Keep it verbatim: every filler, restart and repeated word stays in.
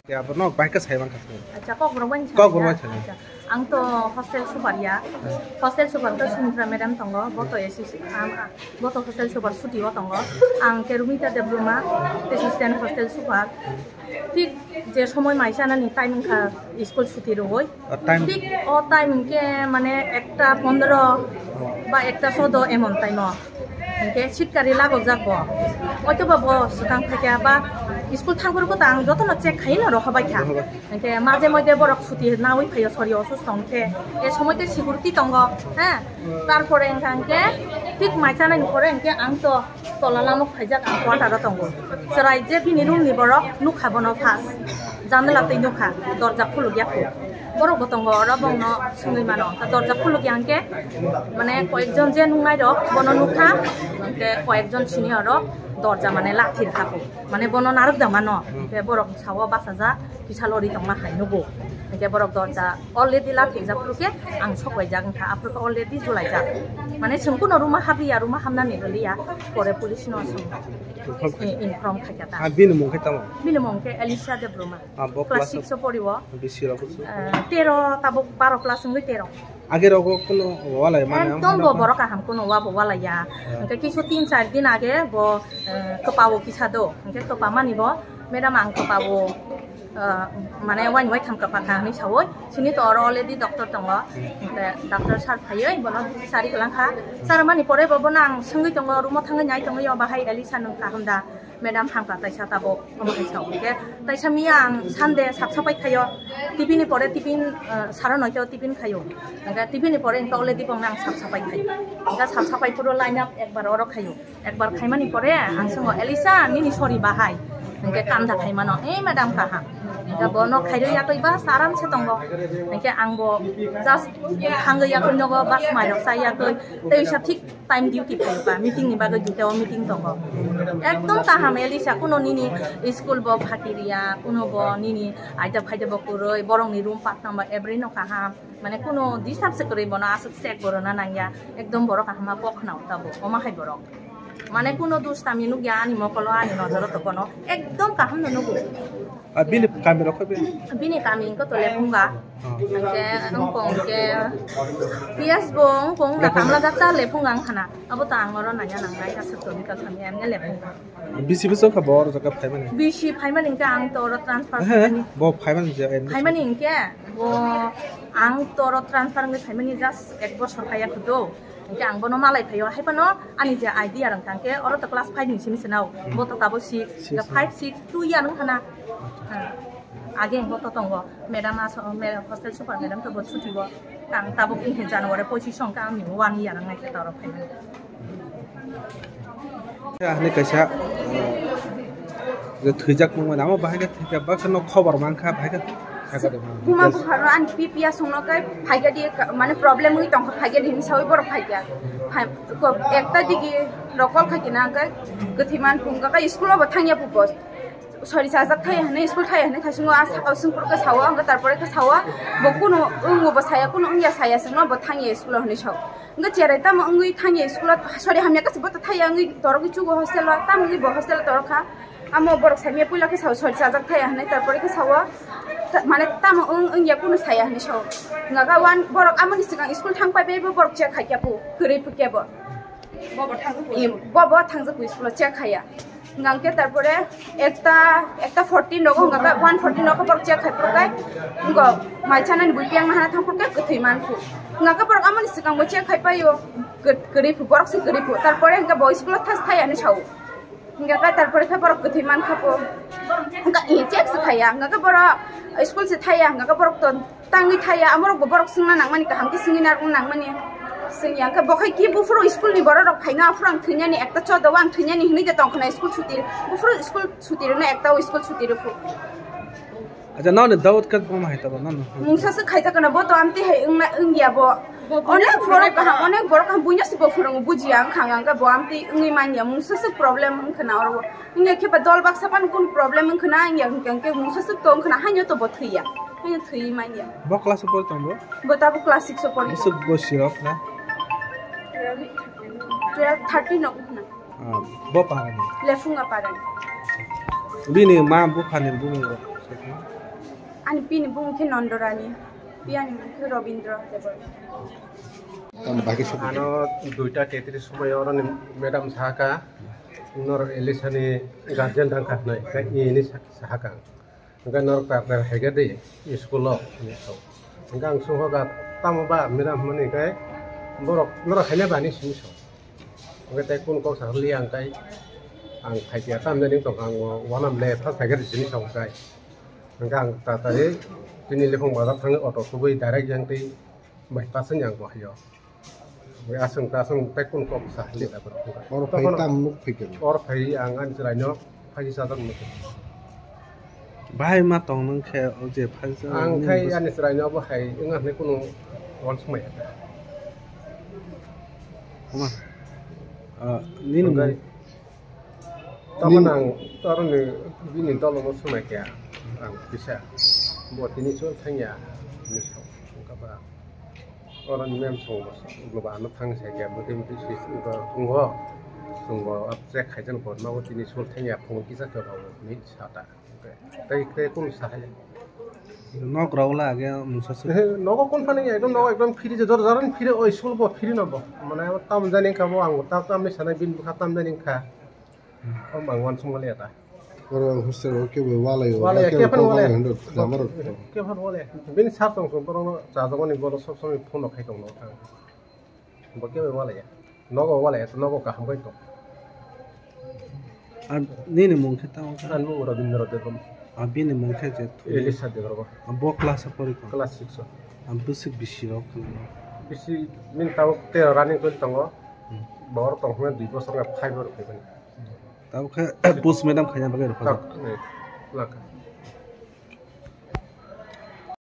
Ya, bono bahai khe sai mankha. Acha, Kokborok bai Kokborok bai sai. Acha, ang to hostel super ya. Hostel super to Sumitra madam tongo, bo to S S C, ang, ah, bo to hostel super suti o tongo. Ang khe Rumita Debbarma, assistant hostel super. Thik je somoi mai chanani time wngkha school suti rwui. O time. Thik o time hwnkhe mane ekta pondro ba ekta chodo emon time o. Hwnkhe sitkari lagokjak bo. Oito ba bo swkang phaikha ba school thangphuru kota ang jotono check khaino rohobaikha. Rohobai. Hwnkhe maje moide borok suti naui phaio, sori osusto hwnkhe. E somoi tei security tongo, ha? Tarpore hwnkha hwnkhe thik mai chanani pore hwnkhe ang to tola lamuk phaijak ang quarter o tongo. Chwrai je bini room ni borok nukha bono first. Janala twi nukha, dorja khuluk ya khu. Borok bo tongo oro bongno swngwi mano. Ta dorja khuluk ya hwnkhe mane koyekjon je nuknai rok bono nukha, hwnkhe koyekjon senior rok dorja mane lathir kha khu. Mane bono narwk da mano. Hwnkhe borok sao bachaja. Kisa lori tongma hai nugo. Hingke borok dorja already lathijak phuru khe ang sok paijak wngkha, aphuru khe already julaijak. Mane chwng kuno room o habriya, room o hamnani rwliya, pore police no chwng inform khaikha ta. Ah, bini mung khe tamo? Bini mung khe Elisha Debbarma. Ah, bo class class six o pori o. Bisi rok? Eh, tero tabuk baro class wngwi tero. Age rogo kuno walai mane ekdom bo borok kaham kuno wa bo walai ya. Hingke kisu tin char din age bo, eh, kwpao kisa do. Hingke kwpamani bo, madam ang kwpao, eh, mane waini waitham kwpa kha hinui saui. Sini to oro already doctor tongo. Hingke doctor sir phaioi bono sari kwlang kha. Sir mani pore bo bono ang swngwi tongo, room o thangwi nai tongwi o bahai Elisa nwng kaham da? Madam hamkha taisa tabuk, omo hai sao. Hingke taisa miya ang Sunday sap sapai khaio, tiffin ni pore tiffin, eh, saro noito tiffin khaio. Hingke tiffin ni pore hingke already bongni ang sap sapai khaio. Hingke sap sapai phuru line up ekbar oro khaio. Ekbar khaimani pore ang songo, "Elisa, nini sori bahai?" Hingke kanda khaimano, "Eh, madam, kaham." Hingke bono khairoi yakoi bas aram se tongo. Hingke ang bo just thangoi yakoi nogo bas mairok chai yakoi. Tei sa thik time duty phai ba, meeting ni bagwi duita o meeting tongo. Ekdom kaham Elisa, kuno nini school bo phakiriya, kuno bo nini aida phaida bo kwrwi, borok ni room part number every no kaham. Mane kuno disturb se kwrwi, bono aswk check bo rwna nangya. Ekdom borok kaham ma kok khna tabuk, omo hai borok. Mane kuno dustami nukya ani mokolo, ani nojoro to bono ekdom kaham no nugo. Ah, bini kami rok khe bini? Bini kami wngkha to Lephunga. Oh. Hingke wngkong ke P S bo wngkong na Lephunga. Kamla gata Lephunga wngkhana. Abo to ang oro nanya nangnai, aswk to bikal sami M L A Lephunga. Bisi bwswk kha bo oro jaga phaimani? Bisi phaimani hingke ang to oro transfer. He, phaimani. Bo phaimani je, em, phaimani hingke bo ang to oro transfer wngwi phaimani just ek bosor kaya kudo. Hingke ang bono malai phaio, hai phano ani je idea rang kangke oro to class five ni simi swnao. Hmm. Bo to tabo six, six, five, six, two year wngkhana. Hmm. Age ang bo to tongo, madam aso, me-, hostel super madam to bo chuti bo. Ang tabuk in January pochis song ka ang ni one year ang nai khe toro phaimani. Ani kaisa, eh, je thwijak mung mani, amo bahai khe thwijak, baksa no khobor mankha, bahai khe sakha de mani. Buma bupharo ani P P S songno khe phaikha di, mane problem wngwi tongkha, phaikha di hinwi sawi borok phaikha. Phai-, ko-, ekta digi rokol kha kina khe kwthwi man phung kha, school o bo thangya phu bo. Sori chajak thai hinwi, school thai hinwi thaisingo a sakao swngphuru khe sao, hwnkhe tarpore khe sao, bo kunu wngo bo saya, kunu wngya saya, chwngno bo thangya school o hinwi sao. Hwnkhe cherai tamo wngwi thangya school o, sori hamya khe bo to thaiya wngwi torogwi chugo hostel o, tamo wngwi bo hostel o torokha. Amo borok saimya puila khe sao, sori chajak thaiya hinwi, tarpore khe sao, ta-, mane tamo wng-, wngya kunu saya hinwi sao. Hwnkhe one borok amoni swkang school thang pai bai bo borok check khai khe bo, kwrwi phu khe bo. Bobo thangjak bo school o check khaiya. Hingke tarpore ekta, ekta fourteen rogo hingke one fourteen rogo borok check khai poro kai. Hingke mai chanani bui piyang hana thang poro kai kwthwi man phu. Hingke borok amoni swkang bo check khai paio. Kwrwi phu, borok se kwrwi phu. Tarpore hingke bo school o thas thai ani sao. Hingke kai tarpore khe borok kwthwi man kha pho. Hingke e check se thaiya, hingke borok school se thaiya, hingke borok to tangwi thaiya, amorok bo borok swngna nangmani, kaham khe swngwi narwkna nangmani. Swngya hingke bo khai khe buphuru school ni borok rok phaino, aphuru ang thwinani ekta chodo o ang thwinani hinwi de tong khna school suti, buphuru school suti rwna ekta o school suti rw phu. Acha, noni Daud khe boma hai tabo, noni. Mungsa se khaijak kana bo to amtwi hai wngna, wngya bo. Onek borok kaham, onek borok kaham buino se bo phwrwngo bujiya wngkha hwnka hwnkhe bo amtwi wngwi manya. Mungsa se problem wngkha na oro. Wngya khe ba dol baksa phano kunu problem wngkha na, wngya hwnkhe mungsa se to wngkha na, haino to bo thwiya. Haino thwiwi manya. Bo class o pori tongo? Bo tabuk class six o pori. Bwswk bosi rok na? Twelve, thirteen no wngkha na. Ah, bo parani? Lephunga parani. Bini ma buphani bumung rok. Ani pini bumung khe Nondorani, piyani mung khe Robindra Debbarma. Tamo bagwi sokwi. Ano duita tetris somoyo oroni madam sahaka, norok Elisani guardian dangkha hinwi, tei ini sa-, sahaka. Hingke norok tar tar haikhe de school o hinwi sao. Hingke ang songkha tamo ba madam hwnwi khe borok norok haina bani simi sao. Hingke tei kunu kok sakha li ang tei ang phaikhe tamjani tongkha ang wanam le first phaikhe simi sao khe. Hingke ang tatari tini Liphung bazar thangwi auto kubui direct yang tei bypass wng yang bo haio. Aswng ta aswng tei kun kok sa hali da bro. Oro phai tam nuk phai khe. Oro phai ang ani chwraino phaji sajak nuk. Bahai ma tong nang khe o je phaji sajak. Ang khai ani chwraino bo hai wng ani kunu wal sumai. Kuma. Ah, nini mung. Tamo nang toroni bini dolono sumai khe ang kisa bo tini chwng thangya hinwi sao. Wngkha ba oroni mem song bo ba ano thang sai khe bwtwi bwtwi si wngkha tongo. Chwng bo check khaijak bo nogo tini chwng thangya phungo kisa chwng rok hinwi sa ta. Tei tei kunu sa hai. Nok rok la age mungsa su. Nogo kon phani ekdom nogo ekdom free je jor jor free oi school bo free no bo. Mane tam jani kha bo ang ta tam ni sanai bin bwkha tam jani kha. Om bang wan sung wale ta. Oro hostel o kebo walai o, walai, kebo kebo kok walai. Hando jamar. Kebo walai. Bini sar tong song borok no chajak mani borok sob somoi phone rok khai tong no. Bo kebo walai ya. Nogo walai ya, nogo kaham khai tong. Ar nini mung khe tamo khe? Ani mung Rabindra Debbarma. A bini mung khe je? Elisa Debbarma. A bo class o pori ko? Class six o. A bwswk bisi rok? Bisi min tamo tero running choli tongo. Hmm. Bor tong hwnba dui bosor ga five o rok khai mani. Tamo khe post madam khaina bagwi rwkha. Tak, eh, laka.